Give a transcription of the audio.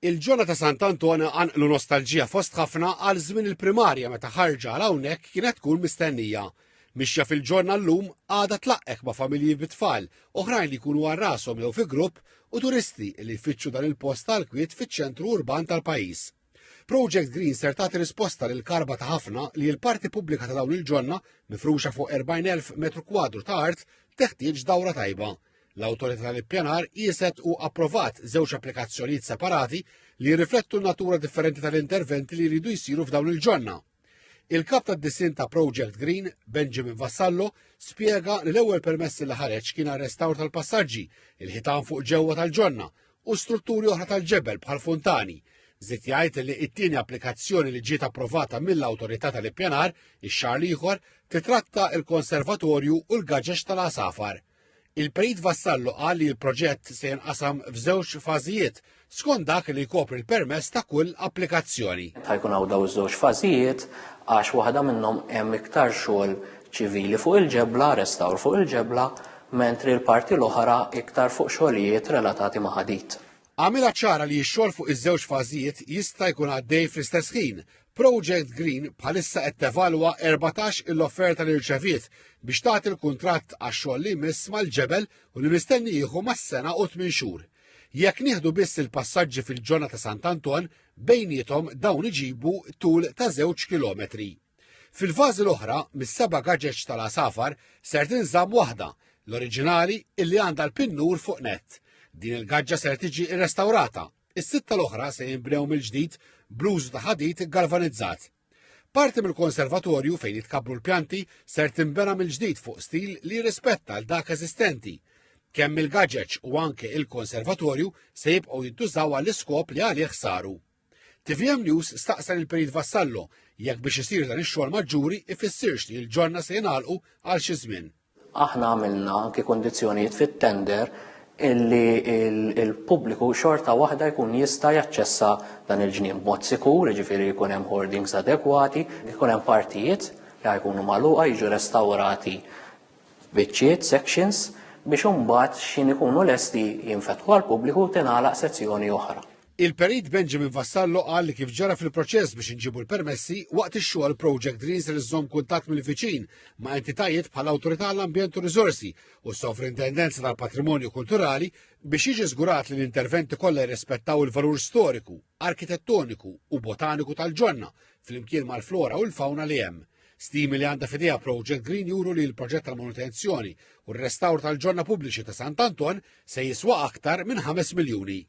Il-ġonna ta' Sant'Anton qanqlu nostalġija fost ħafna għal żmien il-primarja meta ħarġa għal hawnhekk kienet tkun mistennija. Mixja fil-ġonna llum għadha tlaqqek ma' familji bit-tfal, oħrajn li jkunu għal rashom jew fi grupp u turisti li jfittxu dan il-post tal-kwiet fiċ-ċentru urban tal-pajjiż. Project Green ser tagħti risposta lil karba ta' ħafna li l-parti pubblika ta' dawn il-ġonna mifruxa fuq 40,000 metru kwadru ta' art teħtieġ dawra tajba. L-Awtorità tal-Ippjanar qieset u approvat żewġ applikazzjonijiet separati li jirriflettu n-natura differenti tal-interventi li jridu jsiru f'dawn il-ġonna. Il-kap tad-disinn ta' Project Green, Benjamin Vassallo, spjega li l-ewwel permess li ħareġ kien għar-restawr tal-passaġġi, il-ħitan fuq ġewwa tal-ġonna u strutturi oħra tal-ġebel bħal funtani. Żied jgħid li t-tieni applikazzjoni li ġiet approvata mill-Awtorità tal-Ippjanar ix-xahar l-ieħor titratta l-konservatorju u l-gaġeġ tal-għasafar. Il-Perit Vassallo qal li l-proġett se jinqasam f'żewġ fażijiet skont dak li jkopri l-permess ta' kull applikazzjoni. Ħa jkun hawn dawn iż-żewġ fażijiet għax waħda minnhom hemm iktar xogħol ċivili fuq il-ġebla, restawr fuq il-ġebla, mentri l-parti l-oħra iktar fuq xogħlijiet relatati ma' ħadid. Għamilha ċara li x-xogħol fuq iż-żewġ fażijiet jista' jkun għaddej fl-istess ħin. Project Green bħalissa qed tevalwa 14 il-offerta li rċeviet biex tagħti l-kuntratt għax-xogħol li jmiss mal-ġebel u li mistenni jieħu mas-sena u tmien xhur. Jekk nieħdu biss il-passaġġi fil-ġonna ta' Sant'Anton, bejniethom dawn iġibu tul ta' żewġ kilometri. Fil-fażi l-oħra, mis-seba' gaġeġ tal-għasafar ser tinżamm waħda, l-oriġinali illi għandha l-pinnur fuq nett. Din il-gaġġa ser tiġi rrestawrata. Is-sitta l-oħra se jinbnew mill-ġdid bl-użu ta' ħadid galvanizzat. Parti mill-konservatorju fejn jitkabbru l-pjanti ser tinbena mill-ġdid fuq stil li jirrispetta l dak eżistenti. Kemm il-gaġeġ u anke il-konservatorju se jibqgħu jintużaw għall-iskop li għalih saru. TVM News staqsa lil Perit Vassallo jekk biex isir dan ix-xogħol maġġuri ifissirx li l-ġonna se jingħalqu għal xi żmien. Aħna għamilna anki kundizzjonijiet fit-tender illi il-pubbliku xorta waħda jkun jista' jaċċessa dan il-ġnien b'mod sikur, jiġifieri jkun hemm hoardings adekwati, jkun hemm partijiet li jkunu magħluqa jiġu restawrati biċċiet, sections, biex imbagħad x'ħin ikunu lesti jinfetħu għall-pubbliku tingħalaq sezzjoni oħra. Il-Perit Benjamin Vassallo qal li kif ġara fil-proċess biex inġibu l-permessi, waqt ix-xogħol Project Green ser iżżomm kuntatt mill-viċin ma' entitajiet bħal Awtorità għall-Ambjent u Riżorsi u s-Sovrintendenza tal-Patrimonju Kulturali biex jiġi żgurat li l-interventi kollha jirrispettaw il-valur storiku, arkitettoniku u botaniku tal-ġonna flimkien mal-flora u l-fawna li hemm. Stimi li għandha f'idejha Project Green juru li l-proġett tal-manutenzjoni u r-restawr tal-ġonna pubbliċi ta' Sant'Anton se jiswa aktar minn 5 miljuni.